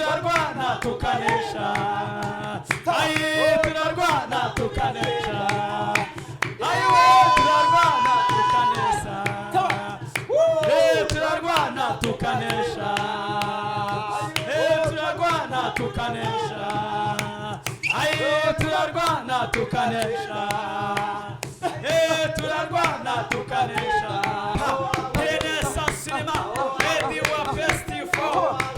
Turarwana tukanesha, ayi, turarwana tukanesha, ayiwe, turarwana tukanesha, eh, turarwana tukanesha, eh, turarwana tukanesha, ayi, turarwana tukanesha, eh, turarwana tukanesha. Penesa sinema edi wa festifo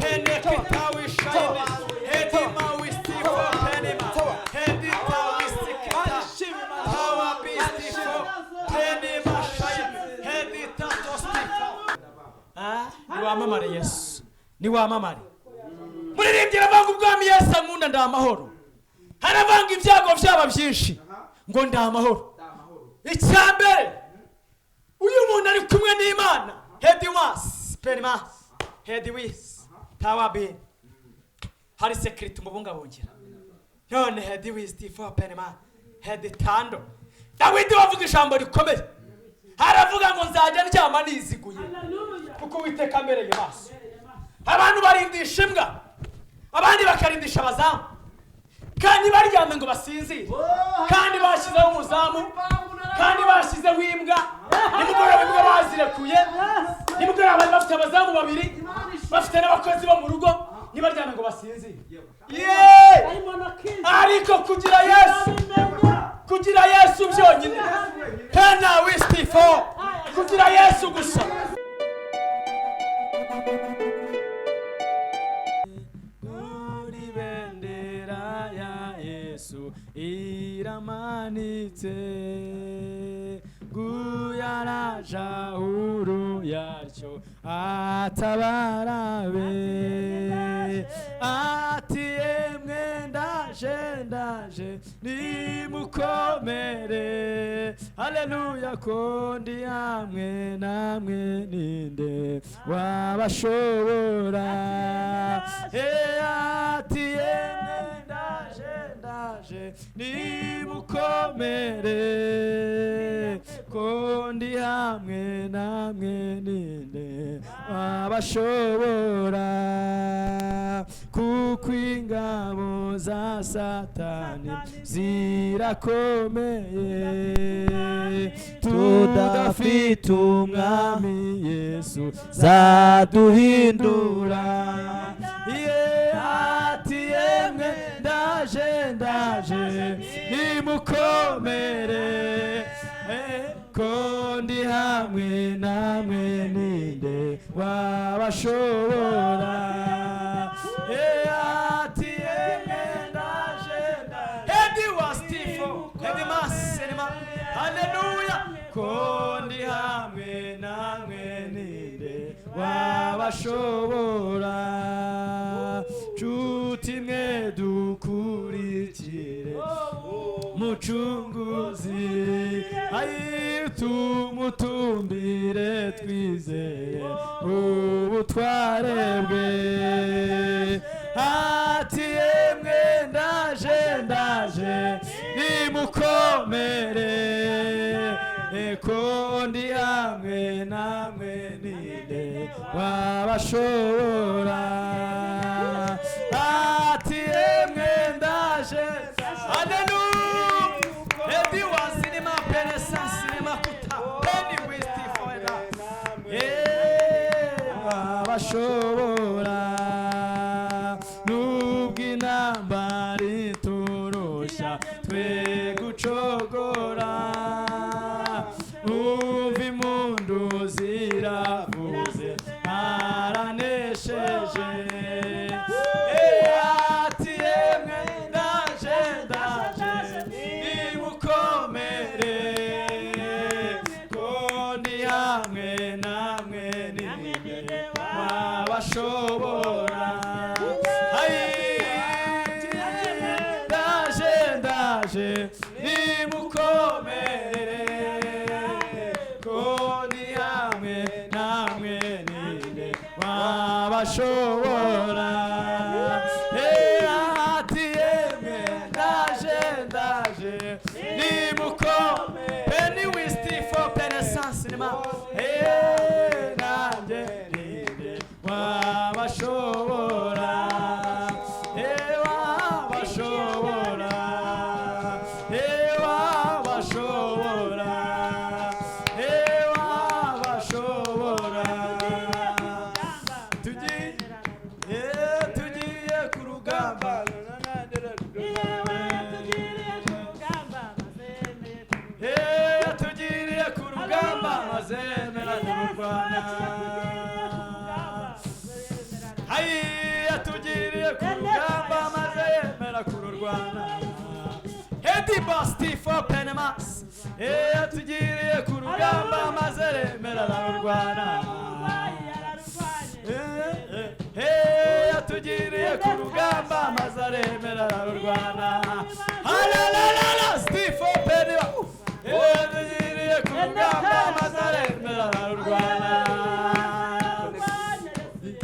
pene kitawi shayne edi mawistifo penima edi tawistikita tawa bistifo penima shayne edi tatostifo. Ah, niwamamare Yesu, niwamamare. Muririmbyi aravanga ubwami Yesu ankunda, ndi amahoro. Haravanga ibyago byaba byinshi, ngo ndi amahoro. Icya mbere, uyu muntu ari kumwe n'Imana. Hediwas penimas hediwis tawabin, hari sécurité umubungabungira. None hediwis tifo penima heditando. Dawidi bavuga ijambo rikomeye, aravuga ngo nzajya ndyama niziguye kuko Uwiteka ambereye maso. Abantu barindisha imbwa, abandi bakarindisha abazamu, kandi baryamye ngo basinzire, kandi bashyizeho umuzamu, kandi bashyizeho imbwa. Nimugoroba imbwa bazirekuye, nimugoroba bari bafite abazamu babiri, bafite n'abakozi bo mu rugo, ntibaryame ngo basinzire. Yeee! Ariko kugira Yesu, kugira Yesu byonyine, pena wistifo, kugira Yesu gusa. Kuri bendera ya Yesu iramanitse, guyaraja huru yaryo atabarabe, ati yemwe ndaje, ndaje, nimukomere, haleluya, ko ndi hamwe namwe, ninde wabashobora? Eh, ati yemwe ndaje, ndaje, nimukomere, ko ndi hamwe namwe, ninde wabashobora? Kuko ingabo za Satani zirakomeye, tudafite umwami Yesu zaduhindura. Ye ati yemwe ndaje, ndaje, nimukomere, eh, ko ndi hamwe namwe, ninde wabashobora? Eh, ati yemwe ndaje, ndaje. Edi wa stifo edi masenema, haleluya, ko ndi hamwe namwe, ninde wabashobora? Nshuti mwe dukurikire Mucunguzi, ayi, tumutumbire twizeye ubutware bwe. Ati yemwe ndaje, ndaje, nimukomere, ko ndi hamwe namwe, ninde wabashobora? Ati yemwe ndaje, haleluya. Edi wa sinema penesa sinema kuta peni wisti foeda wabashobora. Nubwo intambara iturusha, twe gucogora. Umva impundu ziravuze, aranesheje. Ati yemwe ndaje, ndaje, nimukomere, ko ndi hamwe namwe, ninde wabashobora? Ayi, ndaje, ndaje, nimukomere, ko ndi hamwe namwe, ninde wabashobora? Eh, ati yemwe ndaje, ndaje, nimukomere, peni wisti fo penesansi nima. Eh, nanjye ninde wabashobora? rugamba. Yatugiriye ku rugamba maze yemera kururwana. Ayi, yatugiriye ku rugamba maze yemera kururwana. Hedi basti fo penemas. Yatugiriye ku rugamba maze yemera ararurwana. Yatugiriye ku rugamba maze aremera ararurwana. Halalalala stifo penema. Yatugiriye ku rugamba maze aremera ararurwana.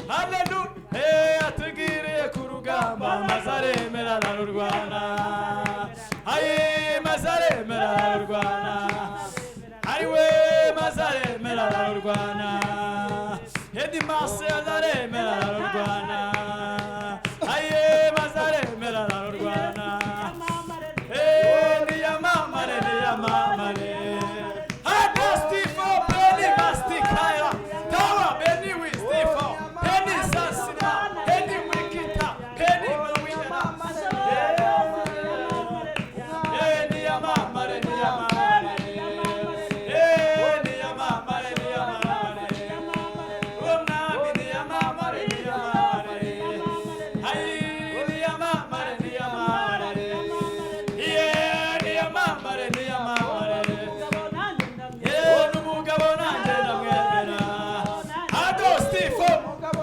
Haleluya. Yatugiriye ku rugamba maze aremera ararurwana. Ayi, maze aremera ararurwana. Ariwe, maze aremera ararurwana. Hedi mase aremera ararurwana. Aye, maze aremera ararurwana. Niyamamare, niyamamare. Hadastifo beni mastikaya. Tawa beni wistifo. Beni sasina. Beni wikita. Beni mawina. Niyamamare, niyamamare. Niyamamare, niyamamare. Umwami niyamamare, niyamamare. Ayi, niyamamare, niyamamare. Yeah, niyamamare, niyamamare. Yeah, n'umugabo nanjye ndamwemera. Adostifo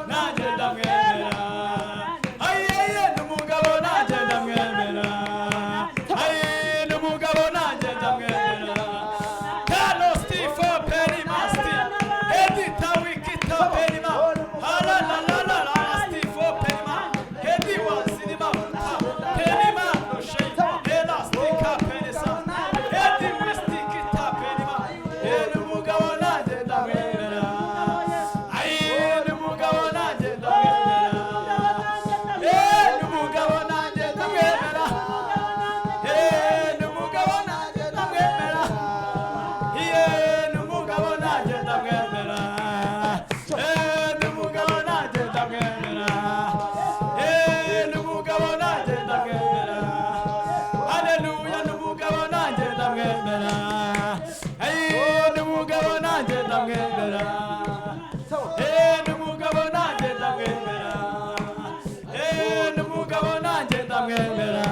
nanjye ndamwemera. Ayi, ayi, n'umugabo nanjye ndamwemera. Ayi, n'umugabo nanjye ndamwemera. Kanostifo perimasti. Edita wikita perima. Hala la la la la stifo perima. Hedi wa sinima. Perima no shei. Elastika perisa. Hedi wistikita perima. N'umugabo nanjye ndamwemera. Ayi, n'umugabo nanjye ndamwemera. N'umugabo nanjye ndamwemera. N'umugabo nanjye ndamwemera. N'umugabo nanjye ndamwemera. N'umugabo nanjye ndamwemera. N'umugabo nanjye ndamwemera. Haleluya, n'umugabo nanjye ndamwemera. N'umugabo nanjye ndamwemera. N'umugabo nanjye ndamwemera. N'umugabo nanjye ndamwemera.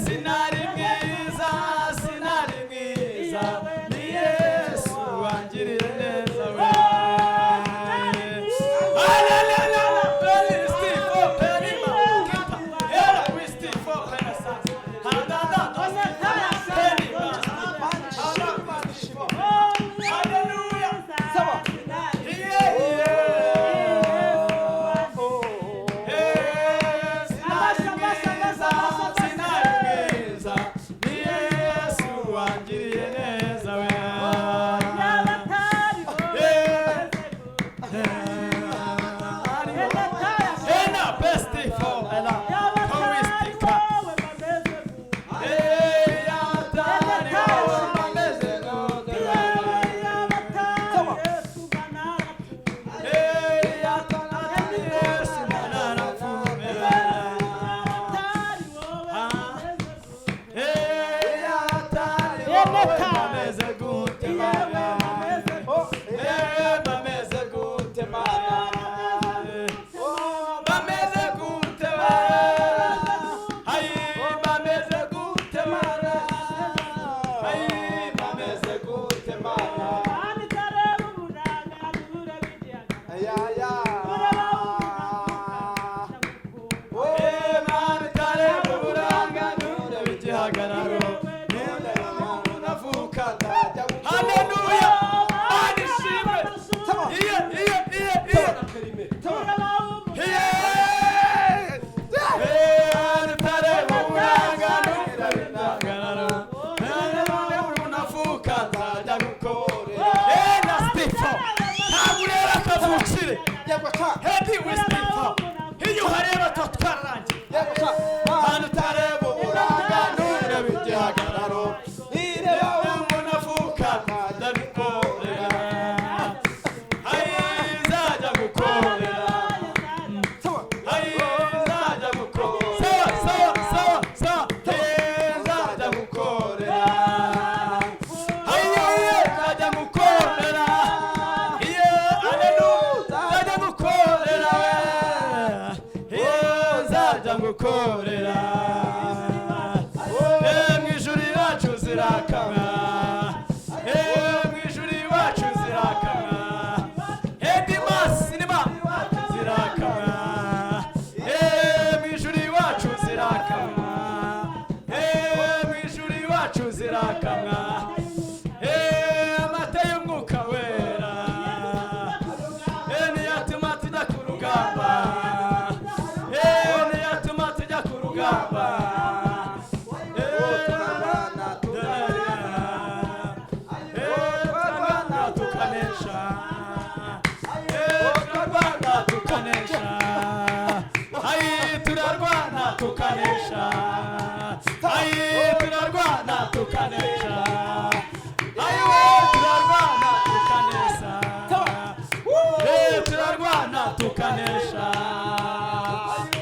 Sinari mwiza, sinari mwiza, ni Yesu wangiriye neza we. Hallelujah, Pelistifo, Pelima, Kita, Era Wistifo, Penasa, Hadada, Pelima, Hallelujah. Tukanesha. Ayi, turarwana tukanesha. Ayiwe, turarwana tukanesha. Eh, turarwana tukanesha.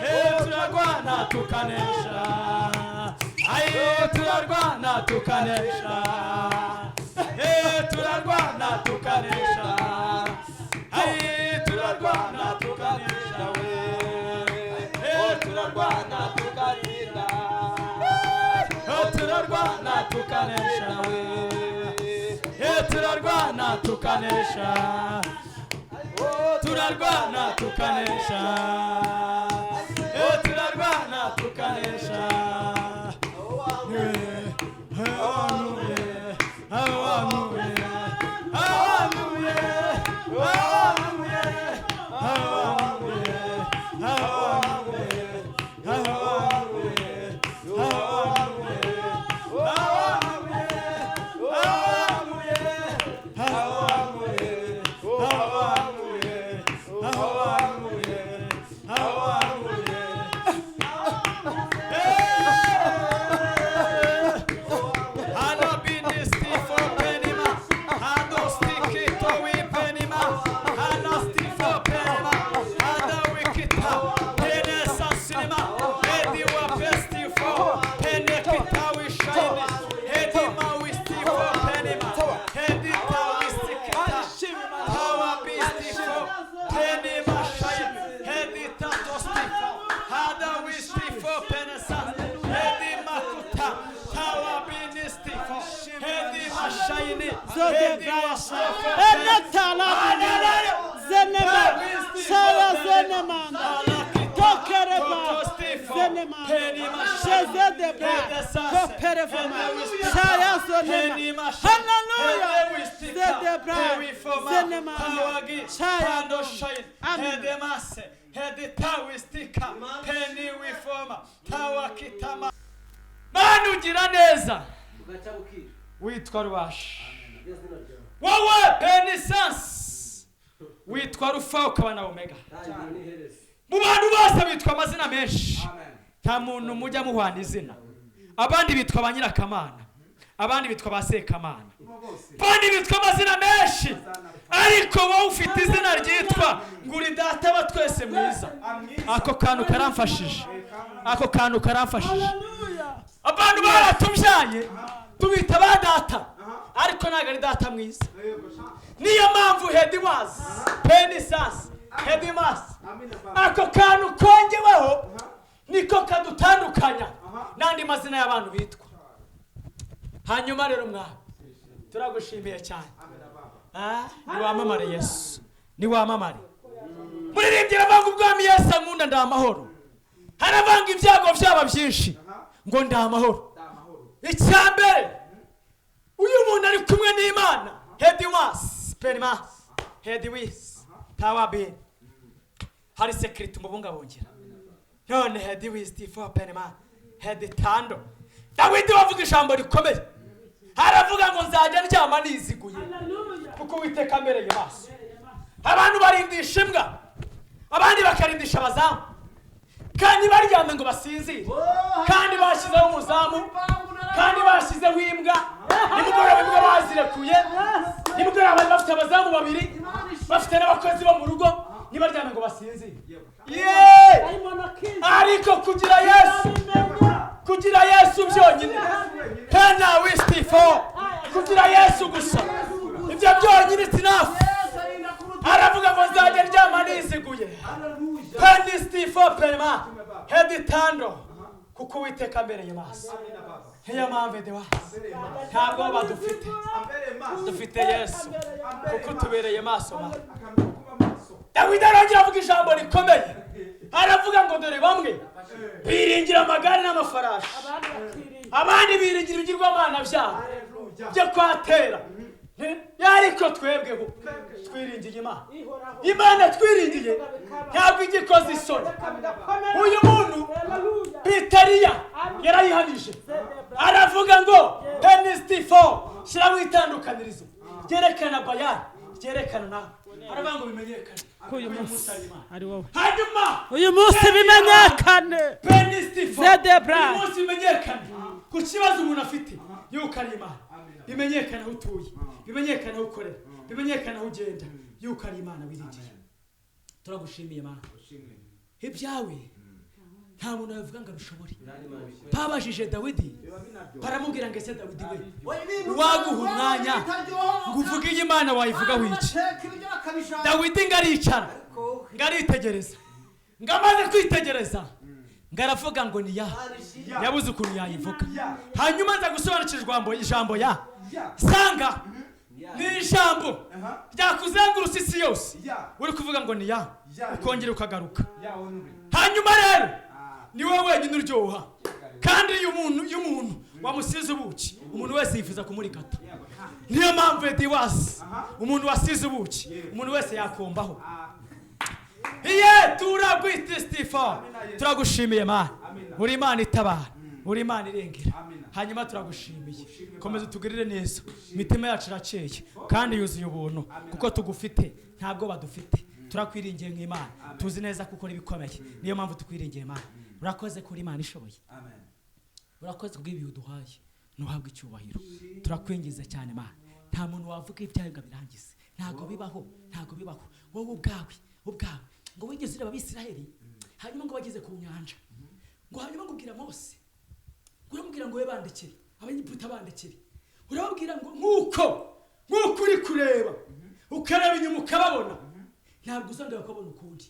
Eh, turarwana tukanesha. Ayi, turarwana tukanesha. Eh, turarwana tukanesha. Ayi, turarwana tukanesha we. Eh, turarwana tugatsinda. Eh, turarwana tukanesha we. Eh, turarwana tukanesha. Turarwana tukanesha. Eh, turarwana tukanesha. Eh, awanuye, awanuye, awanuye, awanuye, awanuye, awanuye, awanuye, awanuye, awanuye, awanuye, awanuye, awanuye, awanuye. Halabinesti penima, hadostikitowi penima, halastifo penima, hadawikita, penesasinima, hediwa pestifo, penekitawi shaini, hedimawistifo penima, heditawistikita, tawabistifo, penima shaini, heditatostifo, hadawistifo penesa, hedimakuta, tawabinistifo, hedimashaini, hediwastifo. Enetala zenema sara zenemanda tokereba zenemanda şezedebra koperefoma saya zonema. Hallelujah. Zedebra zenemanda saya. Amen. Hedemase, heditawistika, peniwifoma, tawakitama. Mana, ugira neza. Bugaca bukira. Witwa Rubasha. Izina ryawe. Wowe penisansi, witwa Rufa ukaba na Omega. Tangira n'iherezo. Mu bantu bose bitwa amazina menshi, nta muntu mujya muhwana izina. Abandi bitwa ba Nyirakamana, abandi bitwa ba Sekamana, abandi bitwa amazina menshi, ariko wowe ufite izina ryitwa ngo uri Data wa twese mwiza. Ako kantu karamfashije, ako kantu karamfashije. Hallelujah. Abantu baratubyaye tubita ba data, ariko ntabwo ari data mwiza. Niyo mpamvu hediwazi penisasi hedimasi, ako kantu kongeweho niko kadutandukanya n'andi mazina y'abantu bitwa. Hanyuma rero, mwami, turagushimiye cyane. Ah, niwamamare Yesu, niwamamare. Muririmbyi aravanga ubwami Yesu ankunda ndi amahoro. Haravanga ibyago byaba byinshi ngo ndi amahoro. Icya mbere, uyu muntu ari kumwe n'Imana. Hediwasi perimasi hediwisi tawabini, hari sécurité umubungabungira. None hediwisi tifo penima heditando. Dawidi bavuga ijambo rikomeye, aravuga ngo nzajya ndyama niziguye kuko Uwiteka ambereye maso. Abantu barindisha imbwa, abandi bakarindisha abazamu, kandi baryamye ngo basinzire, kandi bashyizeho umuzamu, kandi bashyizeho imbwa. Nimugoroba imbwa bazirekuye, nimugoroba bari bafite abazamu babiri, bafite n'abakozi bo mu rugo, ntibaryame ngo basinzire. Yeee! Harimo na kizi. Ariko kugira Yesu, kugira Yesu byonyine, pena wistifo, kugira Yesu gusa, ibyo byonyine, it's enough. Aravuga ngo nzajya ndyama niziguye, penistifo penema heditando, kuko Uwiteka ambereye maso. Niyo mpamvu edewasi ntabwo badufite, dufite Yesu kuko utubereye maso. Ma Dawidi arongera avuga ijambo rikomeye, aravuga ngo dore bamwe biringira amagare n'amafarashi, Abandi bakiriye. Abandi biringira ibigirwamana byabo byo kwatera, ariko twebweho twiringiye Imana. Ihoraho. Imana twiringiye ntabwo ijya ikoze isoni. Uyu muntu Hallelujah. Pitariya yarayihamije, aravuga ngo penistifo, shyiraho itandukanirizo ryerekana bayani. Ryerekana nawe aravuga ngo bimenyekane Ko uyu munsi ari Imana. ari wowe. Hanyuma Uyu munsi bimenyekane. Penistifo Zedebra. uyu munsi bimenyekane ku kibazo umuntu afite yuko ari Imana, bimenyekane aho utuye, bimenyekane aho ukorera, bimenyekane aho ugenda yuko ari Imana wiringiye. Turagushimiye Mana, ibyawe nta muntu yavuga ngo abishobore. Babajije Dawidi baramubwira ngo ese Dawidi we, waguha umwanya ngo uvuge iyi Imana wayivuga wiki? Dawidi ngo aricara ngo aritegereza, ngo amaze kwitegereza ngo aravuga ngo ni ya, yabuze ukuntu yayivuga. Hanyuma nza gusobanukirwa ijambo ya sanga ni ijambo ryakuzengurutsa isi yose, uri kuvuga ngo ni ya, ukongera ukagaruka. Hanyuma rero ni wowe wenyine uryoha, kandi iyo umuntu wamusize ubuki, umuntu wese yifuza kumurigata. Niyo mpamvu ediwasi umuntu wasize ubuki umuntu wese yakombaho. Iye turagwitisitifo, turagushimiye Mana, uri Imana itabara, uri Imana irengera. Hanyuma turagushimiye, komeza utugirire neza. Imitima yacu irakeye kandi yuzuye ubuntu kuko tugufite, ntabwo badufite. Turakwiringiye nk'Imana, tuzi neza ko ukora ibikomeye, niyo mpamvu tukwiringiye Mana. Urakoze kuri Imana ishoboye, urakoze kubw'ibi uduhaye, ntuhabwe icyubahiro. Turakwingiza cyane Mana, nta muntu wavuga ibyawe ngo abirangize, ntabwo bibaho, ntabwo bibaho. Wowe ubwawe ngo wigeze ureba Abisiraheli, hanyuma ngo bageze ku nyanja, ngo hanyuma ngo ubwira Mose, ngo uramubwira ngo we bandikire Abanyegiputa, bandikire, urababwira ngo nk'uko uri kureba ukareba inyuma ukababona, ntabwo uzongera kubabona ukundi.